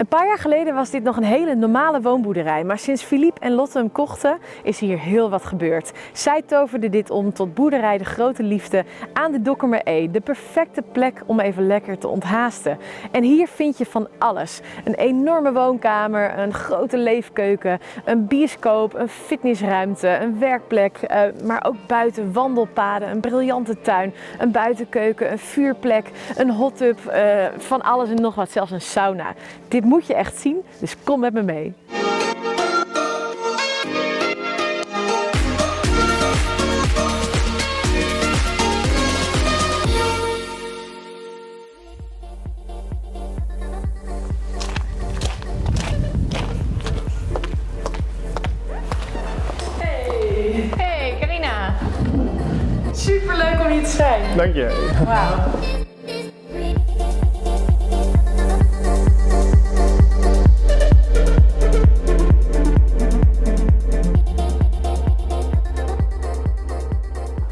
Een paar jaar geleden was dit nog een hele normale woonboerderij, maar sinds Philippe en Lotte hem kochten is hier heel wat gebeurd. Zij toverden dit om tot boerderij De Grote Liefde aan de Dokkumer Ee, de perfecte plek om even lekker te onthaasten. En hier vind je van alles. Een enorme woonkamer, een grote leefkeuken, een bioscoop, een fitnessruimte, een werkplek, maar ook buiten wandelpaden, een briljante tuin, een buitenkeuken, een vuurplek, een hot tub, van alles en nog wat, zelfs een sauna. Dit moet je echt zien, dus kom met me mee. Hey. Hey Carina. Super leuk om hier te zijn. Dank je. Wauw.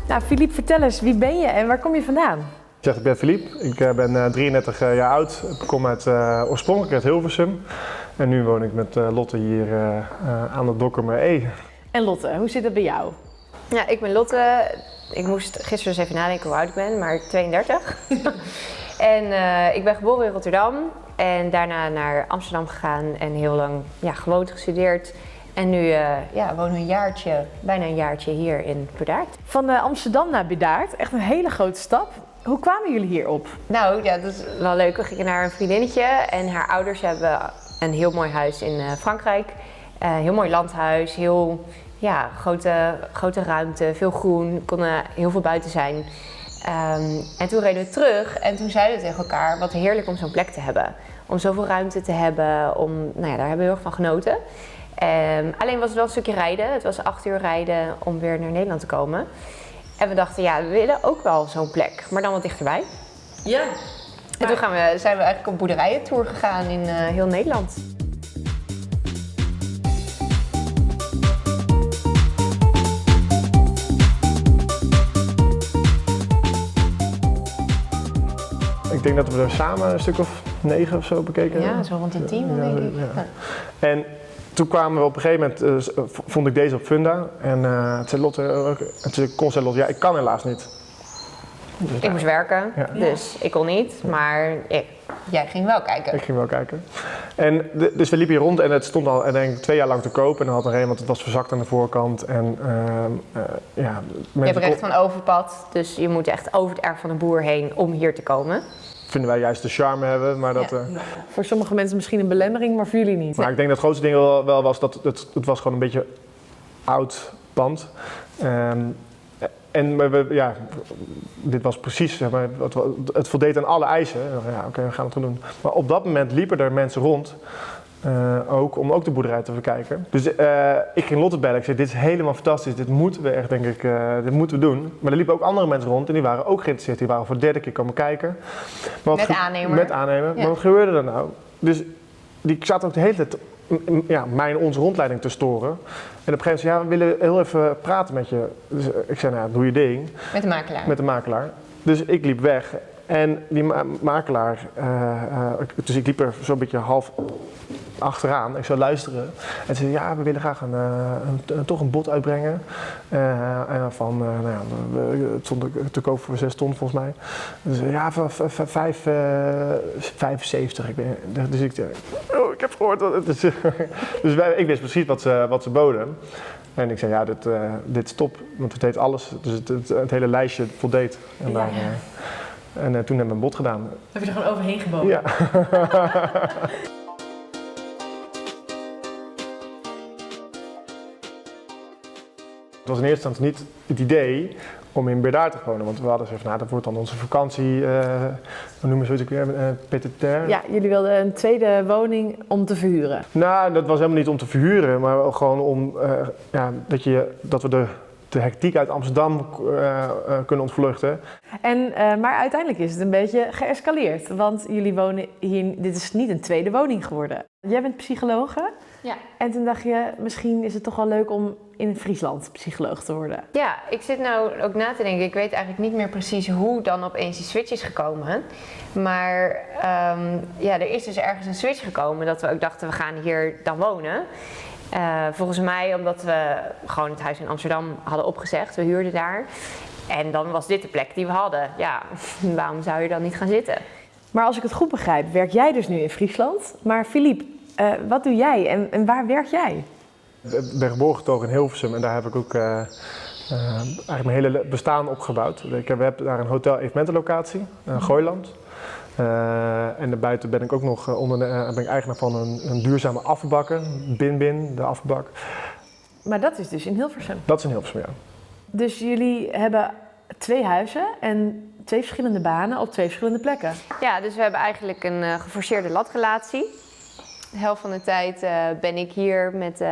Nou, Philippe, vertel eens, wie ben je en waar kom je vandaan? Ik zeg, ik ben Philippe, ik ben 33 jaar oud. Ik kom oorspronkelijk uit Hilversum. En nu woon ik met Lotte hier aan de Dokkumer Ee. En Lotte, hoe zit het bij jou? Ja, ik ben Lotte. Ik moest gisteren eens even nadenken hoe oud ik ben, maar 32. En ik ben geboren in Rotterdam en daarna naar Amsterdam gegaan en heel lang, ja, gewoond, gestudeerd. En nu woon een jaartje, bijna een jaartje hier in Burdaard. Van Amsterdam naar Burdaard, echt een hele grote stap. Hoe kwamen jullie hierop? Dat is wel leuk. We gingen naar een vriendinnetje en haar ouders hebben een heel mooi huis in Frankrijk. Heel mooi landhuis, heel, ja, grote ruimte, veel groen, we konden heel veel buiten zijn. En toen reden we terug en toen zeiden we tegen elkaar, wat heerlijk om zo'n plek te hebben. Om zoveel ruimte te hebben, daar hebben we heel erg van genoten. Alleen was het wel een stukje rijden, het was 8 uur rijden om weer naar Nederland te komen. En we dachten, ja, we willen ook wel zo'n plek, maar dan wat dichterbij. En toen zijn we eigenlijk op boerderijentour gegaan in heel Nederland. Ik denk dat we er samen een stuk of 9 of zo bekeken Ja, hebben. zo rond de 10, denk ik. Ja. En toen kwamen we op een gegeven moment, vond ik deze op Funda. En toen zei Lotte ook, en toen kon zei Lotte, ja, ik kan helaas niet. Dus Ik moest werken, dus ik kon niet, maar jij ging wel kijken. Ik ging wel kijken. Dus we liepen hier rond en het stond al, en denk ik, 2 jaar lang te koop. En dan had er een, want het was verzakt aan de voorkant. En ja, Je mensen hebt recht kon van overpad, dus je moet echt over het erf van de boer heen om hier te komen. Vinden wij juist de charme hebben, maar dat, Voor sommige mensen misschien een belemmering, maar voor jullie niet. Maar ik denk dat het grootste ding wel was dat het was gewoon een beetje oud pand. En we, ja, dit was precies, zeg maar, het, het voldeed aan alle eisen. En dan, ja, oké, we gaan het gewoon doen. Maar op dat moment liepen er mensen rond, ook, om ook de boerderij te bekijken. Dus ik ging Lotte bellen. Ik zei, dit is helemaal fantastisch. Dit moeten we echt, denk ik, dit moeten we doen. Maar er liepen ook andere mensen rond en die waren ook geïnteresseerd. Die waren voor de derde keer komen kijken. Maar wat Met aannemer. Met aannemer. Maar wat gebeurde er nou? Dus die zaten ook de hele tijd, ja, mijn, onze rondleiding te storen. En op een gegeven moment zei, ja, we willen heel even praten met je. Dus ik zei, nou ja, doe je ding. Met de makelaar. Met de makelaar. Dus ik liep weg. En die makelaar, dus ik liep er zo'n beetje half achteraan. Ik zou luisteren. En ze zei, ja, we willen graag toch een bod uitbrengen. En van nou ja, het stond te koop voor 6 ton volgens mij. Dus ja, 75. Ik ben, dus ik zei, oh, ik heb gehoord dat het is. Dus ik wist precies wat ze boden. En ik zei, ja, dit is top, want het deed alles. Dus het hele lijstje voldeed. En toen hebben we een bod gedaan. Heb je er gewoon overheen geboden? Ja. Het was in eerste instantie niet het idee om in Burdaard te wonen, want we hadden gezegd, nou, dat wordt dan onze vakantie, hoe noemen ze het ook weer, pied-à-terre. Ja, jullie wilden een tweede woning om te verhuren. Nou, dat was helemaal niet om te verhuren, maar wel gewoon om ja, dat, je, dat we de de hectiek uit Amsterdam kunnen ontvluchten. En, maar uiteindelijk is het een beetje geëscaleerd. Want jullie wonen hier, dit is niet een tweede woning geworden. Jij bent psychologe. Ja. En toen dacht je, misschien is het toch wel leuk om in Friesland psycholoog te worden. Ja, ik zit nou ook na te denken. Ik weet eigenlijk niet meer precies hoe dan opeens die switch is gekomen. Maar ja, er is dus ergens een switch gekomen dat we ook dachten, we gaan hier dan wonen. Volgens mij omdat we gewoon het huis in Amsterdam hadden opgezegd. We huurden daar. En dan was dit de plek die we hadden. Ja, waarom zou je dan niet gaan zitten? Maar als ik het goed begrijp, werk jij dus nu in Friesland. Maar Philippe, wat doe jij en waar werk jij? Ik ben geboren getogen in Hilversum en daar heb ik ook eigenlijk mijn hele bestaan opgebouwd. Ik heb daar een hotel-evenementenlocatie, Gooiland. En daarbuiten ben ik ook nog ben ik eigenaar van een duurzame afbakken, Bin-Bin, de afbak. Maar dat is dus in Hilversum? Dat is in Hilversum, ja. Dus jullie hebben 2 huizen en 2 verschillende banen op 2 verschillende plekken? Ja, dus we hebben eigenlijk een geforceerde latrelatie. De helft van de tijd ben ik hier met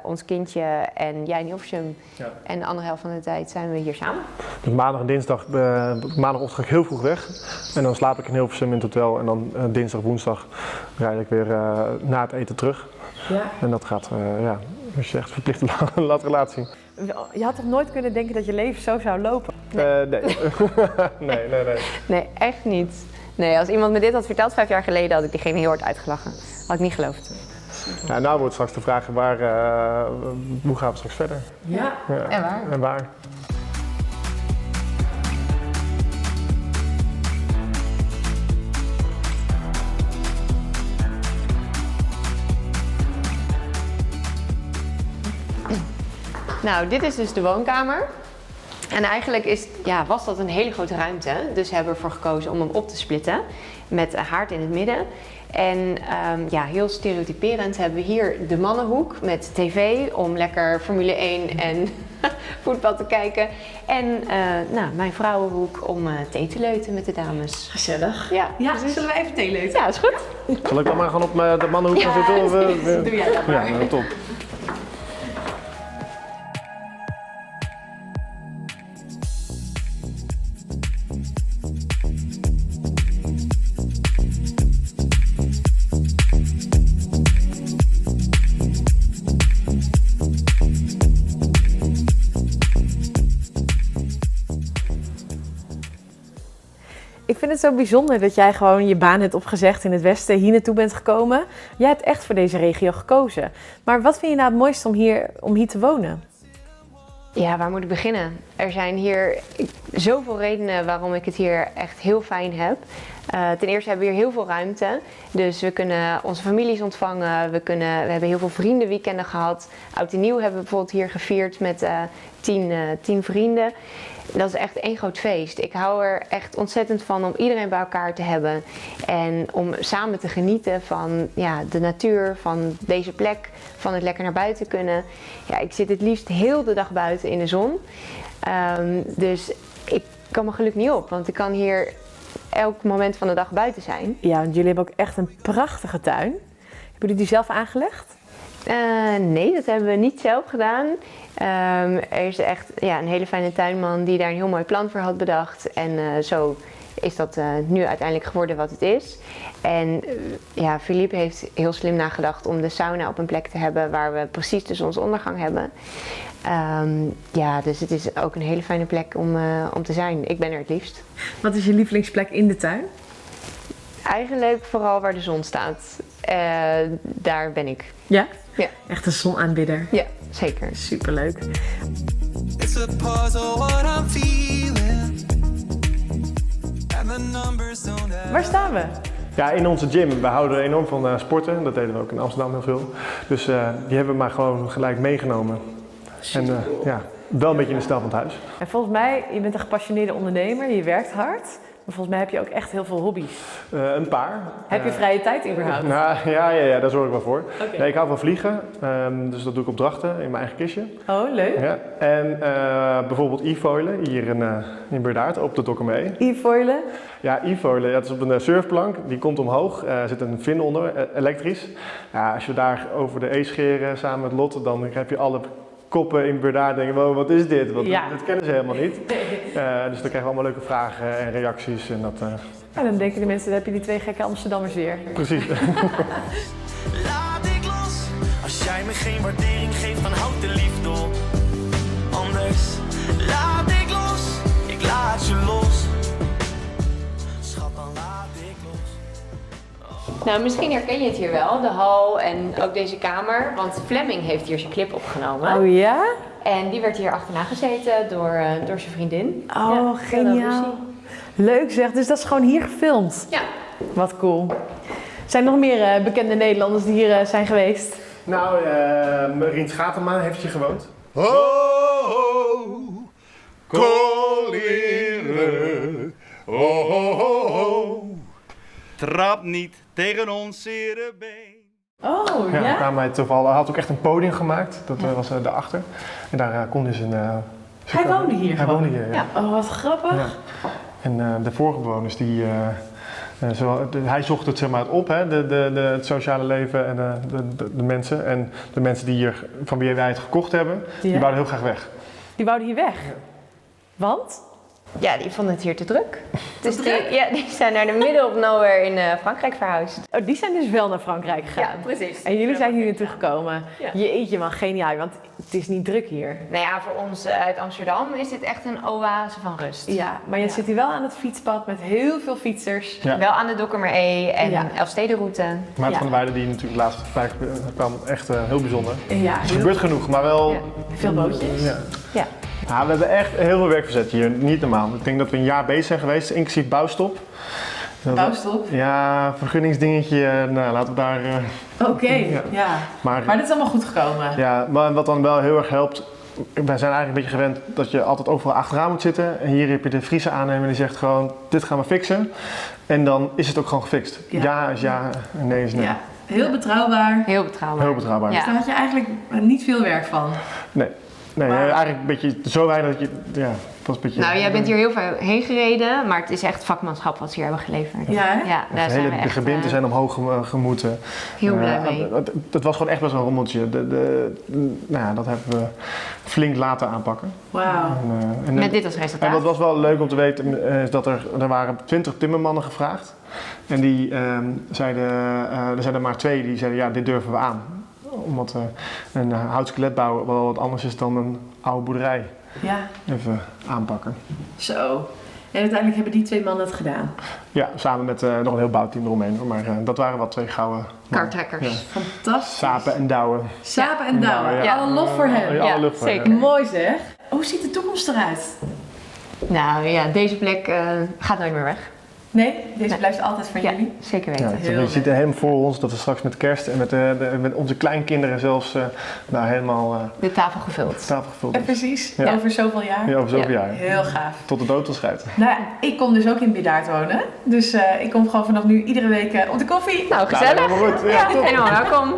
ons kindje en jij in Hilversum. Ja. En de andere helft van de tijd zijn we hier samen. Dus maandag en dinsdag, maandagochtend ga ik heel vroeg weg. En dan slaap ik in Hilversum in het hotel. En dan dinsdag, woensdag rijd ik weer na het eten terug. Ja. En dat gaat, ja, als je zegt, verplichte latrelatie. Je had toch nooit kunnen denken dat je leven zo zou lopen? Nee. Nee. Nee. Nee, echt niet. Nee, als iemand me dit had verteld 5 jaar geleden, had ik diegene heel hard uitgelachen. Had ik niet geloofd. Ja, nou wordt straks de vraag, hoe gaan we straks verder? Ja. Ja. En waar? En waar? Nou, dit is dus de woonkamer. En eigenlijk was dat een hele grote ruimte. Dus hebben we ervoor gekozen om hem op te splitten. Met een haard in het midden. En heel stereotyperend hebben we hier de mannenhoek met tv. Om lekker Formule 1 en voetbal te kijken. En mijn vrouwenhoek om thee te leuten met de dames. Gezellig. Ja, Ja, precies. Zullen we even thee leuten? Ja, is goed. Zal ik dan maar gewoon op de mannenhoek gaan zitten? Of, Doe jij dat maar. Ja, nou, top. Ik vind het zo bijzonder dat jij gewoon je baan hebt opgezegd in het Westen, hier naartoe bent gekomen. Jij hebt echt voor deze regio gekozen. Maar wat vind je nou het mooiste om hier te wonen? Ja, waar moet ik beginnen? Er zijn hier zoveel redenen waarom ik het hier echt heel fijn heb. Ten eerste hebben we hier heel veel ruimte. Dus we kunnen onze families ontvangen. We hebben heel veel vriendenweekenden gehad. Oud en nieuw hebben we bijvoorbeeld hier gevierd met 10 vrienden. Dat is echt één groot feest. Ik hou er echt ontzettend van om iedereen bij elkaar te hebben. En om samen te genieten van, de natuur, van deze plek, van het lekker naar buiten kunnen. Ja, ik zit het liefst heel de dag buiten in de zon. Dus ik kan mijn geluk niet op, want ik kan hier elk moment van de dag buiten zijn. Ja, want jullie hebben ook echt een prachtige tuin. Hebben jullie die zelf aangelegd? Nee, dat hebben we niet zelf gedaan. Er is echt, een hele fijne tuinman die daar een heel mooi plan voor had bedacht. En zo is dat nu uiteindelijk geworden wat het is. En Philippe heeft heel slim nagedacht om de sauna op een plek te hebben waar we precies de zonsondergang hebben. Dus het is ook een hele fijne plek om te zijn. Ik ben er het liefst. Wat is je lievelingsplek in de tuin? Eigenlijk vooral waar de zon staat. Daar ben ik. Ja? Ja. Echt een zonaanbidder. Ja, zeker. Superleuk. It's a puzzle what I'm feeling. And the numbers don't add Waar staan we? Ja, in onze gym. We houden enorm van sporten. Dat deden we ook in Amsterdam heel veel. Dus die hebben we maar gewoon gelijk meegenomen. En wel een beetje in de stijl van het huis. En volgens mij, je bent een gepassioneerde ondernemer, je werkt hard. Maar volgens mij heb je ook echt heel veel hobby's. Een paar. Heb je vrije tijd überhaupt? Nou, ja, daar zorg ik wel voor. Okay. Nee, ik hou van vliegen, dus dat doe ik op Drachten in mijn eigen kistje. Oh, leuk. Ja. En bijvoorbeeld e-foilen hier in Burdaard op de Dokkumer. E-foilen? Ja, e-foilen. Dat is op een surfplank. Die komt omhoog. Er zit een vin onder, elektrisch. Ja, als je daar over de e scheren samen met Lotte, dan heb je alle koppen in Burdaard denken, wow, wat is dit? Want Ja. dat kennen ze helemaal niet. Dus dan krijgen we allemaal leuke vragen en reacties. En dat, En dan denken de mensen, daar heb je die twee gekke Amsterdammers weer. Precies. Laat ik los. Als jij me geen waardering geeft, dan houd de liefde op. Anders laat ik los. Ik laat je los. Schat, dan laat ik los. Nou, misschien herken je het hier wel, de hal en ook deze kamer. Want Fleming heeft hier zijn clip opgenomen. Oh ja? En die werd hier achterna gezeten door zijn vriendin. Oh, Ja, geniaal. ruzie. Leuk zeg, dus dat is gewoon hier gefilmd. Ja. Wat cool. Zijn er nog meer bekende Nederlanders die hier zijn geweest? Nou, Rients Schatema heeft hier gewoond. Ho, ho, coleren. Ho, ho, ho, ho. Trap niet tegen ons zere been. Oh, Ja, ja? daar kwamen wij toevallig. Hij had ook echt een podium gemaakt. Dat was daarachter. En daar kon hij zijn... Hij woonde hier Hij gewoon? woonde hier, ja. Oh, wat grappig. Ja. En de vorige bewoners, die, hij zocht het, zeg maar, het op, hè, het sociale leven en de mensen. En de mensen die hier, van wie wij het gekocht hebben, die wouden heel graag weg. Die wouden hier weg? Want? Ja, die vonden het hier te druk. Dus die zijn naar de middle of nowhere in Frankrijk verhuisd. Oh, die zijn dus wel naar Frankrijk gegaan. Ja, precies. En jullie zijn hier naartoe gekomen. Ja. Jeetje man, geniaal, want het is niet druk hier. Nou ja, voor ons uit Amsterdam is dit echt een oase van rust. Ja, maar je zit hier wel aan het fietspad met heel veel fietsers. Ja. Wel aan de Dokkumer Ee en Ja. Elfstedenroute. Maarten Ja. van der Weijden, die natuurlijk laatst voorbij kwam, echt heel bijzonder. Ja, Het gebeurt genoeg, maar wel... Ja. Veel bootjes. Ja. Ja. Ja, we hebben echt heel veel werk verzet hier, niet normaal. Ik denk dat we een jaar bezig zijn geweest, inclusief bouwstop. Bouwstop? Ja, vergunningsdingetje, nou laten we daar... Oké, Ja. ja. maar, Maar dit is allemaal goed gekomen. Ja, maar wat dan wel heel erg helpt, wij zijn eigenlijk een beetje gewend dat je altijd overal achteraan moet zitten. En hier heb je de Friese aannemer die zegt gewoon, dit gaan we fixen. En dan is het ook gewoon gefixt. Ja. Ja, is ja en nee is nee. Ja. Heel betrouwbaar. Heel betrouwbaar. Heel betrouwbaar. Ja. Dus daar had je eigenlijk niet veel werk van. Nee, nee, Maar- eigenlijk een beetje zo weinig dat je, ja, het was een beetje... Nou, jij bent hier heel ver heen gereden, maar het is echt vakmanschap wat ze hier hebben geleverd. Ja, hè? Ja, daar De zijn hele we echt, gebinten zijn omhoog gemoeten. heel blij mee. Het was gewoon echt best wel een rommeltje. Dat hebben we flink laten aanpakken. Wauw. En Met dit als resultaat. En wat was wel leuk om te weten, is dat er waren 20 timmermannen gevraagd. En die zeiden, er zijn er maar 2 die zeiden, ja, dit durven we aan. Omdat een houtskelet bouwen wel wat anders is dan een oude boerderij. Ja, Even aanpakken. zo. En uiteindelijk hebben die 2 mannen het gedaan. Ja, samen met nog een heel bouwteam eromheen. Hoor. Maar dat waren wel 2 gouden mannen. Kartrekkers. Ja. Fantastisch. Sapen en douwen. Sapen en douwen. Ja. Alle lof voor hem. Ja, alle Ja, lof voor zeker. hem. Mooi zeg. Hoe ziet de toekomst eruit? Nou ja, deze plek gaat nooit meer weg. Nee, deze Nee. blijft altijd van Ja, jullie. zeker weten. Ja, Heel je ziet helemaal voor ons dat we straks met kerst en met onze kleinkinderen zelfs helemaal De tafel gevuld. de tafel gevuld En is. precies, Ja. over zoveel jaar. Ja, over zoveel Ja. jaar. Heel gaaf. Tot de dood ons scheidt. Nou ja, ik kom dus ook in Birdaard wonen. Dus ik kom gewoon vanaf nu iedere week op de koffie. Nou, gezellig. Nou, helemaal goed. Ja, top. Helemaal welkom.